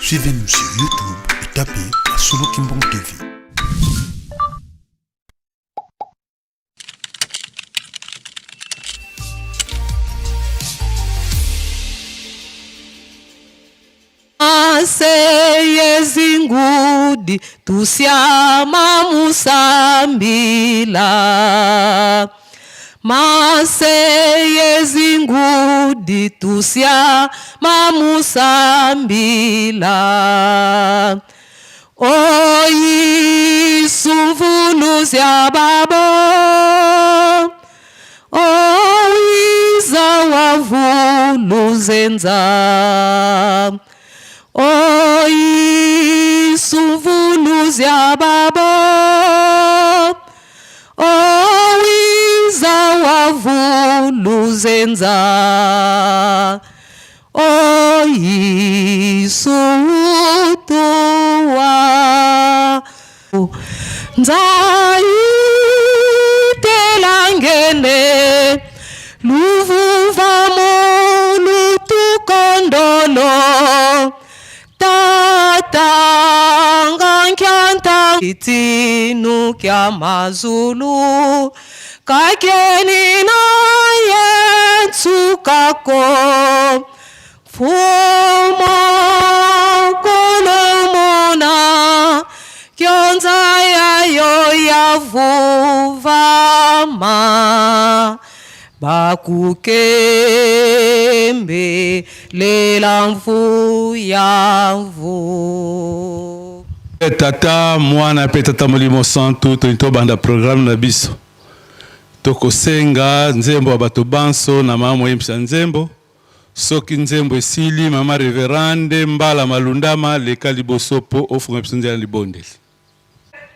Suivez-nous sur YouTube et tapez Solo Kimbong TV. Seyezingudi tusiama musambila Maseyezingudi tusiama musambila Oyisumvuluzya babo Owiza wavuluzenza Oyisumvuluzya babo Owiza wavuluzenza Oyisutuwa Nzayitelangene luvuvamo lutukondolo Tatanga itinu kya mazulu kakeni naye tsukako fumo kolomona kyonza yayo yavuvama bakukembe lela mvuyavu. Tata, Mwana mpe Tata Molimo Santu, tolingi tobanda programme na biso. Tokosenga nzembo ya bato banso na mama moyembisa nzembo. Soki nzembo esili, mama reverende Mbala Malundama leka liboso mpo ofunga biso nzela na libondeli.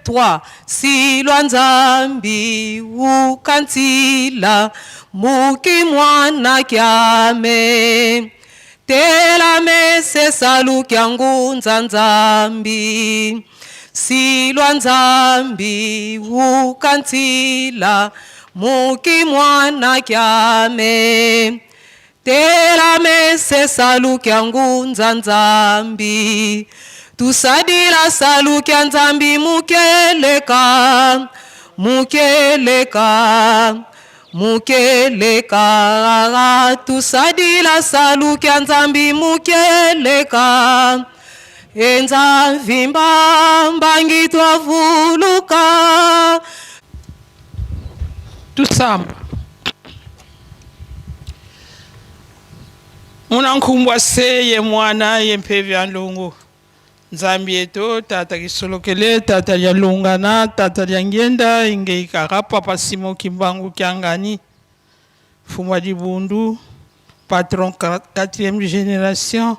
3 Silwa Nzambi ukantsila muki mwana kyame tela mese salu kya ngunza Nzambi Silwa Nzambi ukantsila muki mwana kyame Tela mese salu kya ngunza Nzambi tusadila salu kya Nzambi mukeleka mukeleka mukeleka tusadila salu kya Nzambi mukeleka enza vimba mbangi twavuluka. Tusamba Muna se ye mwana ye mpevi ya ndongo Nzambi yetu tata kisolokele tata lya lungana tata lya ngenda ingeikaka papa Simon Kimbangu Kiangani Fumwa Dibundu patron 4e génération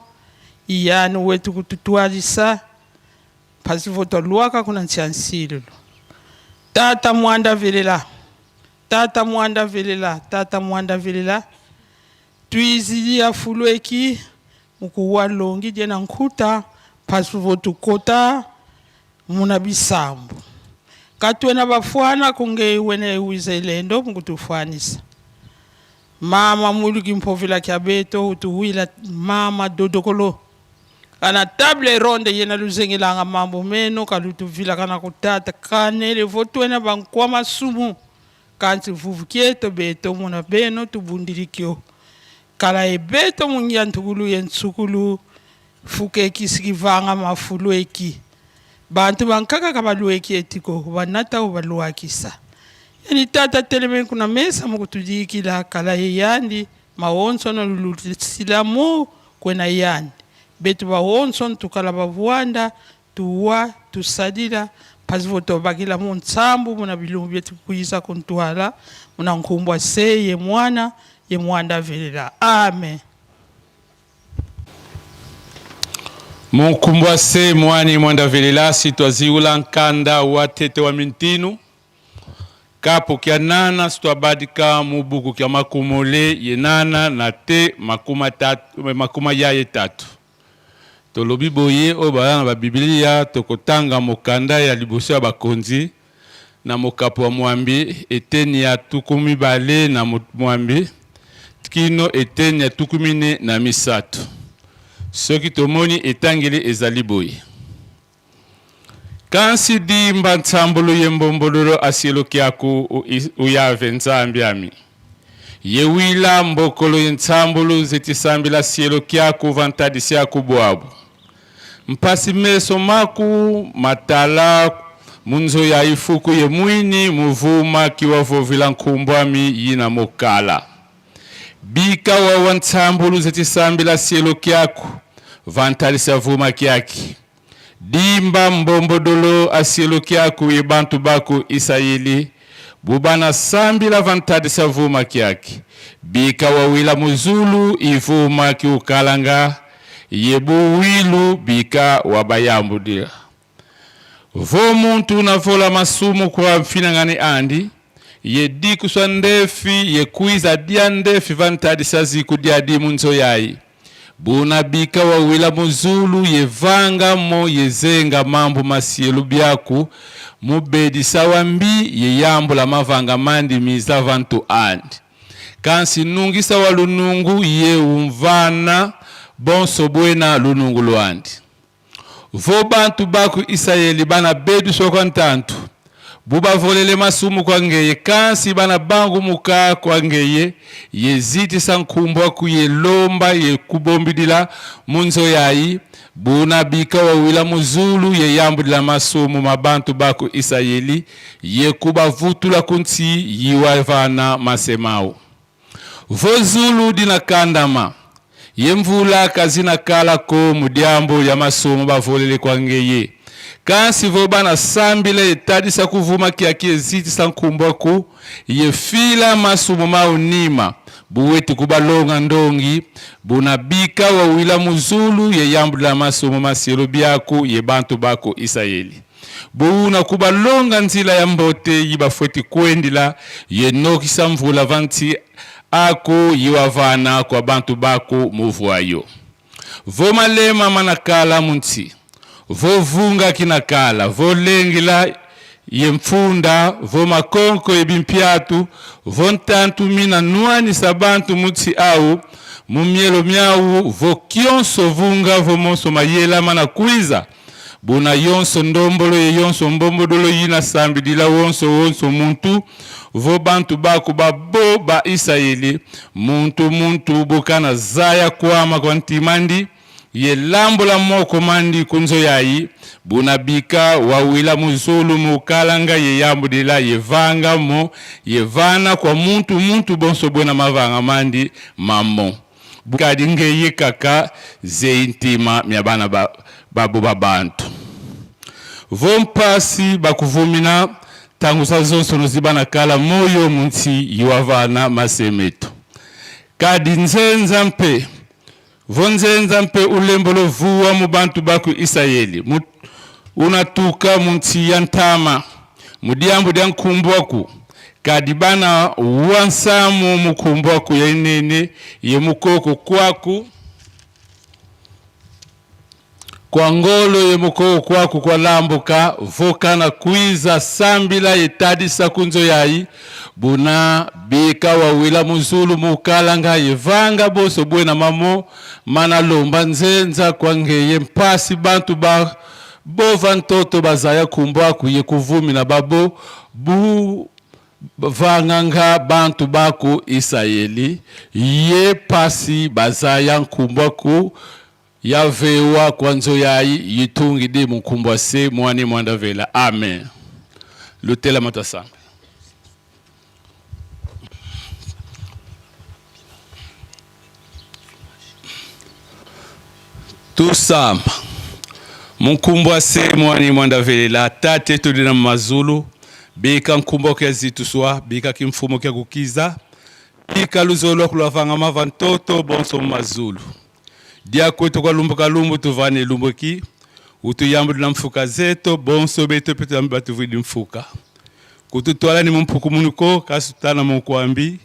iyani wetu kututwalisa pasivo twalwaka kuna nsiansililo tata mwanda velela tata mwanda velela tata mwanda velela twizili ya fulweki mukuwa longi die na nkuta pasivo tukota muna bisambu katwena bafwana kunge wene wizelendo mukutufanisa mama muluki mpofila kya beto utuwila mama dodokolo kana table ronde yena luzengelanga mambo meno kalutuvila kana kutata kanele votwena bankwa masumu kanti vuvukieto beto muna beno tubundilikio kala ebeto mungia ntukulu ye ntsukulu fukeki sikivanga mafulu eki bantu bankaka kabalueki etiko banata ubaluakisa yani tata teleme kuna mesa mukutudikila kala ye yandi maonso na lulusilamu kwena yandi betu baonso tukala bavuanda tuwa tusadila pasivo tobakila mu ntsambu muna bilumbu byetu kuyiza kuntwala muna nkumbwa se ye mwana ye mwanda velela amen. Munkumbwa se mwani mwanda velela sitwaziula nkanda wa tete wa mintinu kapo kya nana sitwabadika mubuku kya makumole ye nana na te makuma, tatu, makuma yaye tatu. Tolobi boye oyo baza na babiblia tokotanga mokanda ya liboso ya bakonzi na mokapo wa mwambi eteni ya 20 na mwambi kino eteni ya 43. Soki tomoni etangeli ezali boye. Kansi dimba nsambulu ye mbombolulo asielokyaku uyave Nzambi ami. Ye wila mbokolo ye nsambulu zitisambila sielokyaku vantadisyaku bwabu. Mpasi meso maku matala munzo ya ifuku ye mwini muvuma kiwavovila nkumbwami yina mokala. Bika wawa nsambulu zitisambila sielo kyaku vantalisa vuma kyaki. Dimba mbombodolo asielo kyaku ye bantu baku Isayeli bubana sambila vantadisa vuma kyaki. Bika wawila muzulu ivuma kiukalanga yebuwilu bika wabayambudila. Vo muntu navola masumu kwa mfinangani andi ye dikuswa ndefi ye kwiza dia ndefi vantadisa ziku dia dimu nzo yayi. Buna bika wawila muzulu ye vanga mo ye zenga mambu masielu byaku mubedisa wambi ye yambula mavanga mandi miza vantu andi. Kansi nungisa wa lunungu ye umvana bonso bwena lunungu lwandi. Vo bantu baku Isayeli bana bedu sokwa ntantu bubavolele masumu kwa ngeye kansi bana bangu muka kwa ngeye yezitisa nkumbwa ku yelomba ye kubombidila munzo yayi buna bika wawila muzulu ye yambudila masumu mabantu baku Isayeli ye kubavutula kunti yiwavana masemau. Vo zulu dina kandama ye mvula kazina kala ko mudiambo ya masumu bavolele kwa ngeye kansi vo bana sambila etadisa kuvuma kiaki ezitisa nkumbwa ku ye fila masumu maunima buweti kubalonga ndongi bunabika wawila muzulu ye yambula masumu masielo byaku ye bantu bako Isayeli. Buuna kubalonga nzila ya mbote yi bafweti kwendila ye nokisa mvula vanti aku yiwavana kwa bantu baku muvwayo. Vo malema manakala munti vo vunga kinakala vo lengila ye mfunda vo makonko ye bimpiatu vo ntantu mina nwanisa bantu mutsi au mumielo miau vo kionso vunga vo monso mayela mana kwiza buna yonso ndombolo ye yonso mbombodolo yina sambidila wonso wonso muntu vo bantu baku babo ba Isayeli muntu muntu bukana zaya kwama kwa ntimandi ye lambola moko mandi kunzo yayi buna bika wawila muzulu mukalanga ye yambudila ye vanga mo ye vana kwa muntu muntu bonso bwena mavanga mandi mamo bukadi ngeye kaka zei ntima mya bana babo ba bantu. Vo mpasi bakuvumina tangu sa zonso nozibana kala moyo munsi yiwavana masemeto. Kadi nzenza mpe vo nzenza mpe ulembo lovuwa mu bantu baku Isayeli unatuka munsi ya ntama mudiambu dia nkumbwaku kadi bana wansamu mukumbwaku ya inene ye mukoko kwaku kwa ngolo ye mukoko kwaku kwa lambuka vokana kwiza sambila yetadisa kunzo yayi buna bika wawila muzulu mukalanga yevanga boso bwena mamo mana lomba nzenza kwa ngeye mpasi bantu ba bova ntoto bazaya kumbwaku ye kuvumina babo bu vanganga bantu baku Isayeli ye pasi bazaya nkumbwaku yavewa kwa nzo yayi yitungi di mukumbwa se mwani mwanda vela. Amen. Lutela matasamba. Tusamba. Mukumbwa se mwani mwanda vela tate tudina mazulu bika nkumbwa kwa zituswa bika kimfumo kya kukiza bika luzolo kulwavanga mava ntoto bonso mazulu dia kwetu kwa lumbu kalumbu tuvane lumbuki utuyambu na mfuka zeto bonso beto petu ambi batuvidi mfuka kututwala ni mumpuku munuko kasutana munkwambi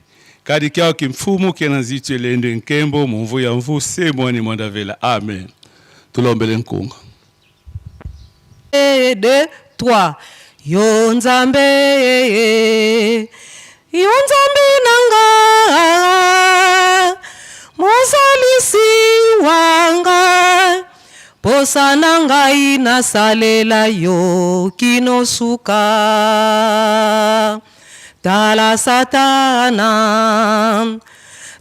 kadi kyao kimfumu kena zitu elende nkembo mumvu ya mvu se mwani mwanda vela. Amen. Tulombele nkunga. 2, 3. Yo nzambe, yo nzambe nanga, mozalisi wanga. Posa na ngai nasalela yo kino suka. Tala Satana,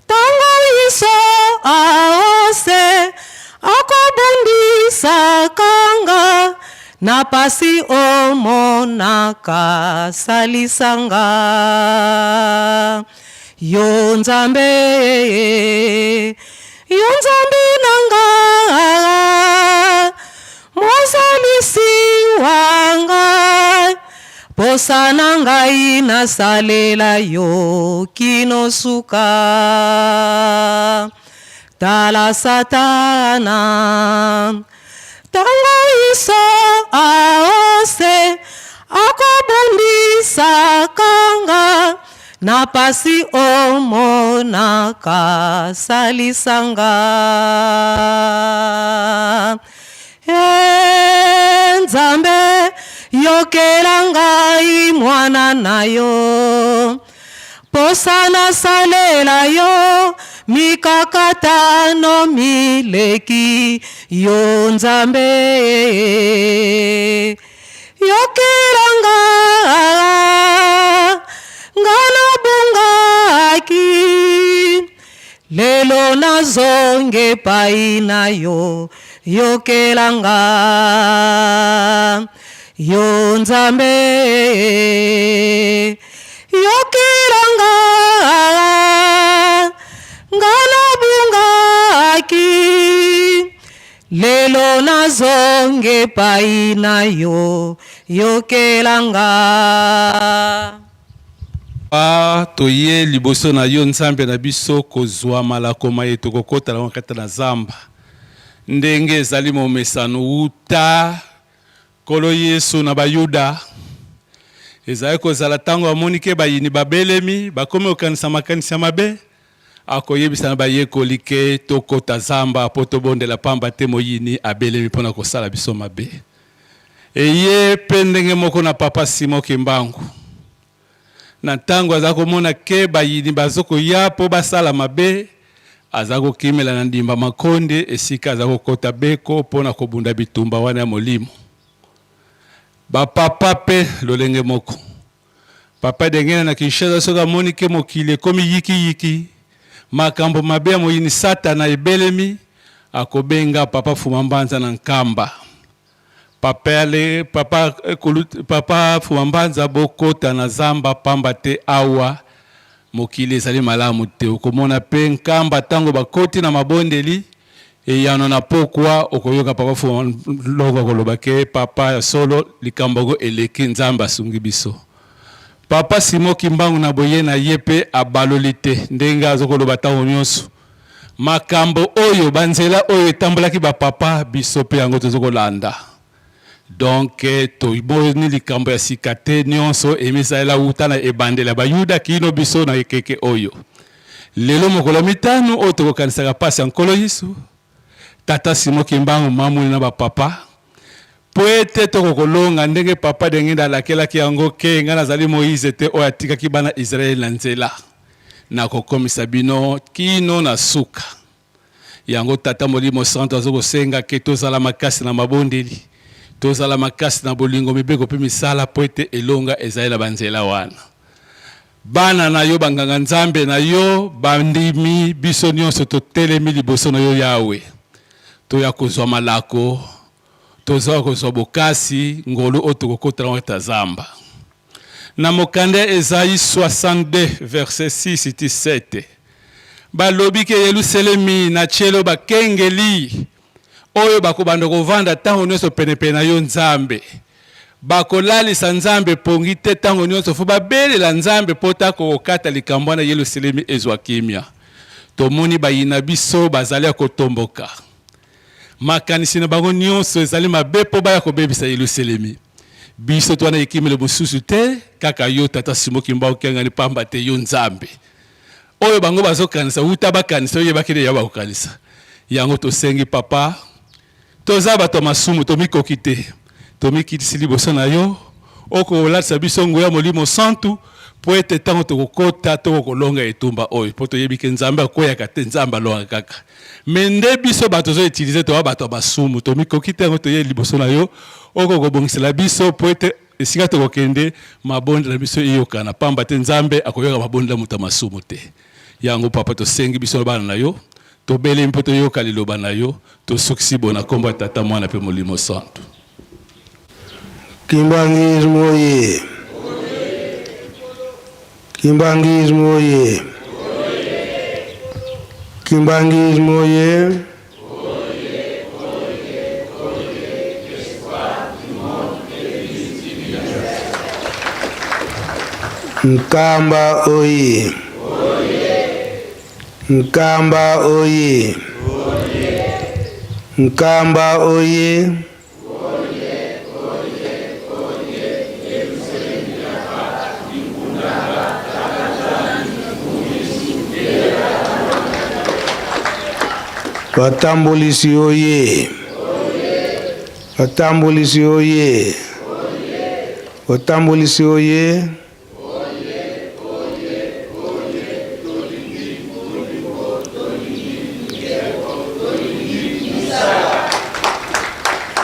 tango iso aose akobundisaka nga na pasi omonaka, salisa nga. Yo Nzambe, yo Nzambe na nga, mozalisi wa ngai, posa na ngai nasalela yo kino suka. Tala Satana, tango iso aose akobundisaka nga na pasi omonaka, salisa nga. E Nzambe, yokela ngai mwana na yo, posa nasalela yo mikakatano mileki. Yo Nzambe, yokela nga, nga nabungaki, lelo nazonge epai na yo, yokela nga. Yo Nzambe, yokela nga, nga nabungaki, lelo nazonge epai na yo, yokela nga. Pa toye liboso na yo Nzambe na biso kozwa malako maye tokokota na kati na zamba ndenge ezali momesano wuta Nkolo Yesu na Bayuda. Ezali kozala ntango amoni ke bayini babelemi, bakomi kokanisa makanisi ya mabe, akoyebisa na bayekoli ke tokota zamba mpo tobondela, pamba te moyini abelemi mpo na kosala biso mabe. Eye mpe ndenge moko na Papa Simon Kimbangu. Na ntango aza komona ke bayini bazo koya mpo basala mabe, aza kokimela na ndimba makonde esika aza kokota beko mpo na kobunda bitumba wana ya molimo. Ba papa mpe lolenge moko. Papa Dengena na Kinshasa soki amoni ke mokili ekomi yiki yiki, makambo mabe ya moyini Satana ebelemi, akobenga Papa Fuma Mbanza na Nkamba. Papa, papa, papa Fuma Mbanza, bokota na zamba pamba te awa mokili ezali malamu te. Okomona pe Nkamba tango bakoti na mabondeli eyano na pokwa, okoyoka Papa Fuma Longo akoloba ke papa ya solo likambo yango eleki, Nzambe asungi biso. Papa Simon Kimbangu na boye na ye pe abaloli te ndenge azokoloba tango nyonso. Makambo oyo ba nzela oyo etambolaki ba papa biso pe yango tozo kolanda. Donc tomoni likambo ya sika te, nionso emisalela wuta na ebandeli ya bayuda kino biso na ekeke oyo. Lelo mokolo ya mitano oyo tokokanisaka pasi ya Nkolo Yesu, Tata Simon Kimbangu mamoni na ba papa po ete tokokolonga ndenge Papa Dengenda alakelaki yango ke ngai nazali Moïse te oyo atikaki bana Israël na nzela. Nakokomisa bino kino na suka. Yango Tata Molimo Santu azo kosenga ke tozala makasi na mabondeli, tozala makasi na bolingo, mibeko mpe misala mpo ete elonga ezali na banzela wana. Bana na yo, banganga Nzambe na yo, bandimi, biso nyonso totelemi liboso na yo Yawe, toya kozwa malako, toza kozwa bokasi, ngolu oyo tokokota na ta zamba. Na mokanda ya Esaïe 62 verset 6 ti 7, balobi ke Yelusalemi na tielo bakengeli oyo bakobanda kovanda ntango nyonso penepene na yo Nzambe. Bakolalisa Nzambe pongi te ntango nyonso, fo babelela Nzambe mpo ta kokokata likambo wana Yelusalemi ezwa kimia. Tomoni bayina biso bazali ya kotomboka. Makanisi na bango nyonso ezali mabe mpo baya kobebisa Yelusalemi. Biso toza na ekimelo mosusu te, kaka yo Tata Simon Kimbangu Kiangani, pamba te yo Nzambe. Oyo bango bazokanisa, wuta bakanisa, oyebaki nde ya bakokanisa. Yango tosengi Papa, toza bato ya masumu, tomikoki te, tomikitisi liboso na yo, okolatisa biso nguya Molimo Santu. Mpo ete ntango tokokota, tokokolonga etumba oyo, mpo toyebi ke Nzambe akweyaka te, Nzambe alongaka kaka. Mais nde biso bato tozo utiliser, toza bato ya masumu, tomikoki te, yango toye liboso na yo, okoka kobongisela biso mpo ete esika tokokende, mabondela na biso eyokana, pamba te Nzambe akoyoka mabondela moto ya masumu te. Yango Papa, tosengi biso na bana na yo, tobelemi mpo toyoka liloba na yo, tosukisi bo na kombo ya Tata, Mwana mpe Molimo Santu. Kimbanguisme oye! Kimbanguisme oye! Kimbanguisme oye! Nkamba oye! Nkamba oye! Nkamba oye! Batambolisi oye! Batambolisi oye! Batambolisi oye!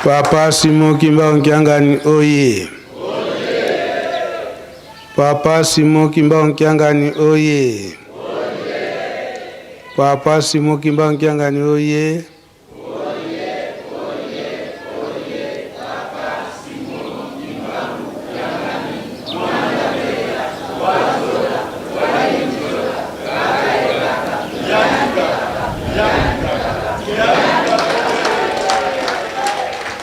Papa Simon Kimbangu Kiangani oye! Papa Simon Kimbangu Kiangani oye! Papa Simon Kimbangu Kiangani oye!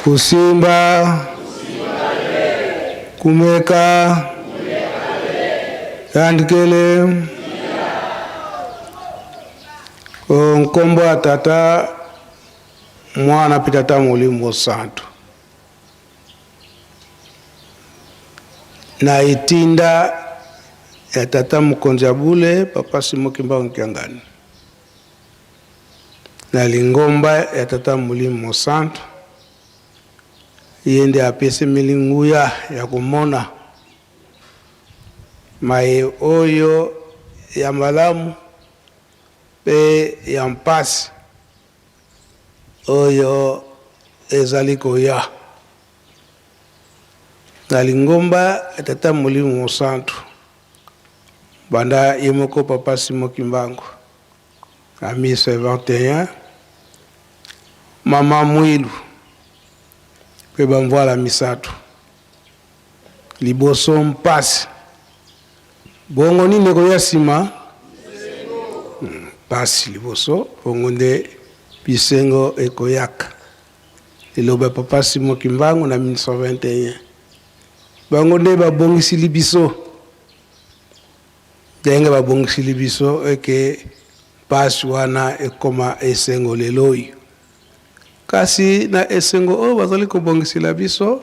Kusimba, kumeka, yandikele. O nkombo ya Tata, Mwana mpe Tata Molimo Santu. Na etinda ya Tata Mokonzi ya Bule, Papa Simon Kimbangu Kiangani, na lingomba ya Tata Molimo Santu, ye nde apesemeli nguya ya komona maye oyo ya malamu mpe ya mpasi oyo ezali koya na lingomba ya Tata Molimo Mosantu, banda ye moko Papa Simon Kimbangu na 1921, Mama Mwilu mpe bamvwala misato liboso mpasi. Bongo nini ekoya nsima? Mpasi liboso, bongo nde bisengo ekoyaka. Liloba ya Papa Simon Kimbangu na 1921. Bango nde babongisili biso ndenge babongisili biso eke mpasi wana ekoma esengo lelo oyo. Kasi na esengo oyo bazali kobongisela biso,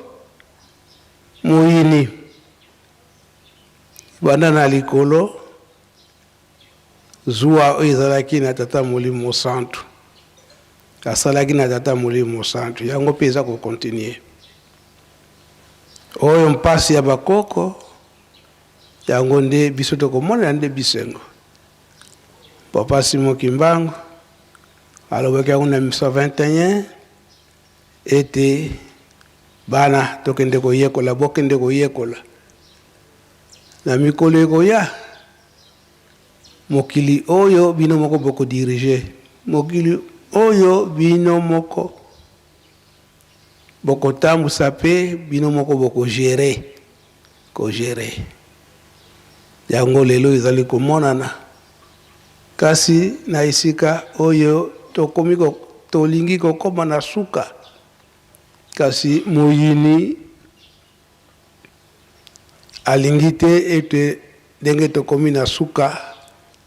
moyini Banda na likolo, zuwa oyo ezalaki na Tata Molimo Mosantu, asalaki na Tata Molimo Mosantu, yango mpe eza ko continuer. Oyo mpasi ya bakoko, yango nde biso tokomonela nde bisengo. Papa Simon Kimbangu alobaki yango na 1921 ete bana tokende koyekola, bokende koyekola. Na mikolo ekoya, mokili oyo bino moko boko diriger, mokili oyo bino moko bokotambusa pe bino moko boko gerer, ko gerer. Yango lelo ezali komonana, kasi na esika oyo tokomi tolingi kokoma na suka, kasi moyini alingi te ete ndenge tokomi na suka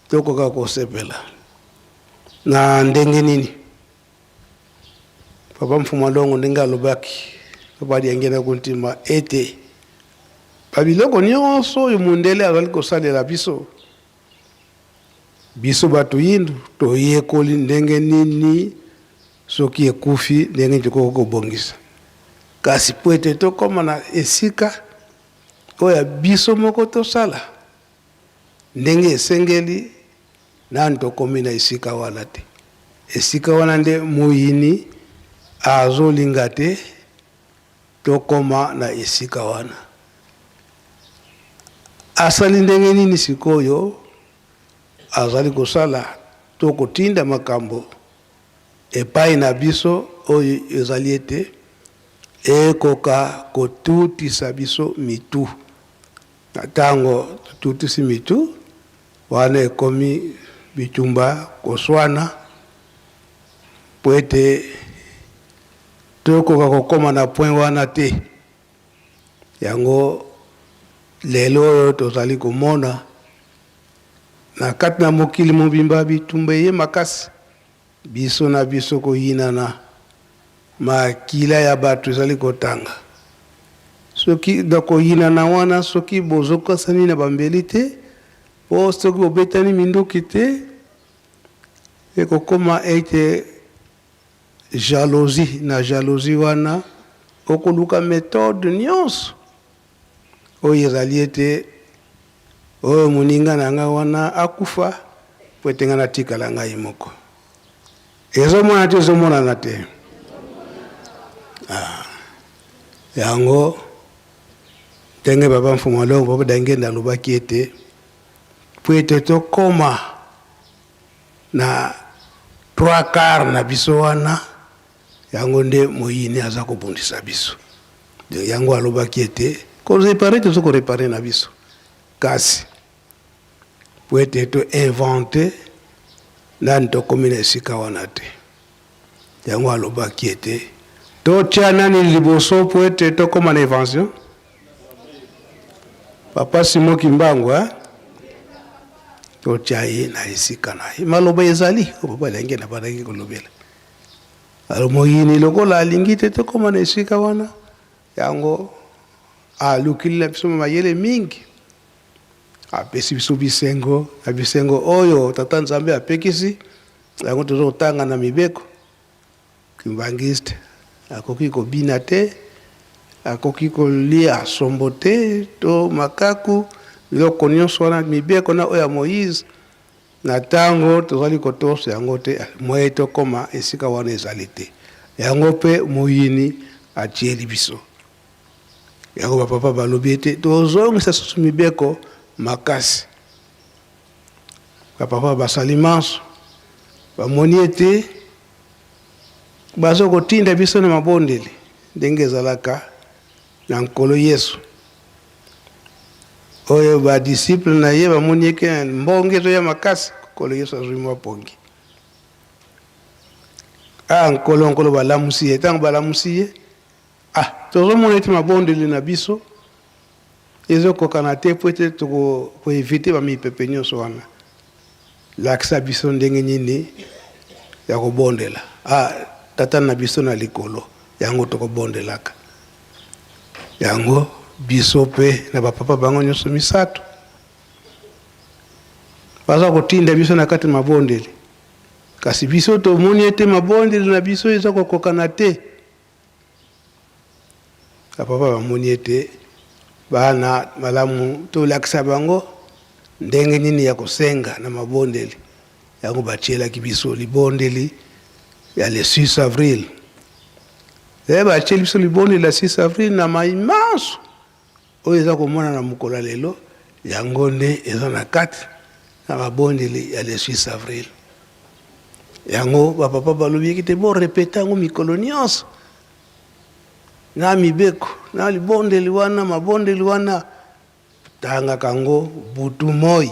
tokoka kosepela. Na ndenge nini? Papa Mfuma Longo ndenge alobaki, Papa Diangienda Kuntima, ete ba biloko nionso oyo mundele azali kosalela biso, biso bato yindu toyekoli ndenge nini soki ekufi ndenge nini tokoki kobongisa. Kasi po ete tokoma na esika oyo ya biso moko tosala. Ndenge esengeli, nanu tokomi na esika wana te. Esika wana nde moyini azolinga te tokoma na esika wana. Asali ndenge nini sikoyo? Azali kosala to kotinda makambo epai na biso oyo ezali ete ekoka kotutisa biso mitu. Na ntango totutisi mitu, wana ekomi bitumba, koswana, mpo ete tokoka kokoma na point wana te. Yango lelo oyo tozali komona na kati na mokili mobimba bitumba eye makasi, biso na biso koyinana, makila ya bato ezali kotanga. Soki na koyinana wana, soki bozokasani na bambeli te, po soki bobetani minduki te, ekokoma ete Jalousie na jalousie wana okoluka methode nionso oyo ezali ete oyo moninga na ngai wana akufa po ete ngai natikala ngai moko. Ezomonana te ezomonana te? Ah, yango ndenge papa Mfumu Alongo papa Dangenda alobaki ete po ete tokoma na 3/4 na biso wana, yango nde moyini aza kobundisa biso. Donc yango alobaki ete ko reparer, tozo ko reparer na biso, kasi po ete to inventer nani tokomi na esika wana te. Yango alobaki ete totia nani liboso po ete tokoma na invention. Papa Simon Kimbangu, hein? Totia ye na esika na ye. Maloba ezali oyo papa Alenge na bandaki kolobela. Alors moyini lokola alingi te tokoma na esika wana, yango alukili na biso mayele mingi, apesi biso bisengo na bisengo oyo Tata Nzambe apekisi, yango tozo kotanga na mibeko. Kimbanguiste akoki kobina te, akoki kolia sombo te to makaku, biloko nyonso wana mibeko na oyo ya Moïse, na tango tozali kotosa yango te, moye tokoma esika wana ezali te. Yango pe moyini atieli biso. Yango ba papa balobi ete tozongisa susu mibeko makasi. Ba papa basali manso, bamoni ete bazo kotinda biso na mabondeli ndenge ezalaka na Nkolo Yesu. Oyo ba disciple na ye bamoni eke mbonge ezoya makasi, Nkolo Yesu azwi mwa pongi. Ah, Nkolo, Nkolo, balamusi ye. Ntango balamusi ye, ah, tozomona ete mabondeli na biso ezokokana te mpo ete toko eviter ba mipepe nyonso wana. Lakisa biso ndenge nini ya kobondela. Ah, Tata na biso na likolo, yango tokobondelaka yango biso mpe na bapapa bango nyonso misato baza kotinda biso na kati mabondeli, kasi biso tomoni ete mabondeli na biso eza kokokana te. Ba papa bamoni ete bana malamu tolakisa bango ndenge nini ya kosenga na mabondeli. Yango batielaki biso libondeli ya le 6 avril. E batieli biso libondeli ya 6 avril na mai manso oyo eza komonana mokolo ya lelo, yango nde eza na kati na mabondeli ya le 6 avril. Yango ba papa balobi ete bo repete yango mikolo nyonso na mibeko na libondeli wana, mabondeli wana tangaka yango butu moi,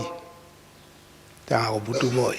tangaka butu moi.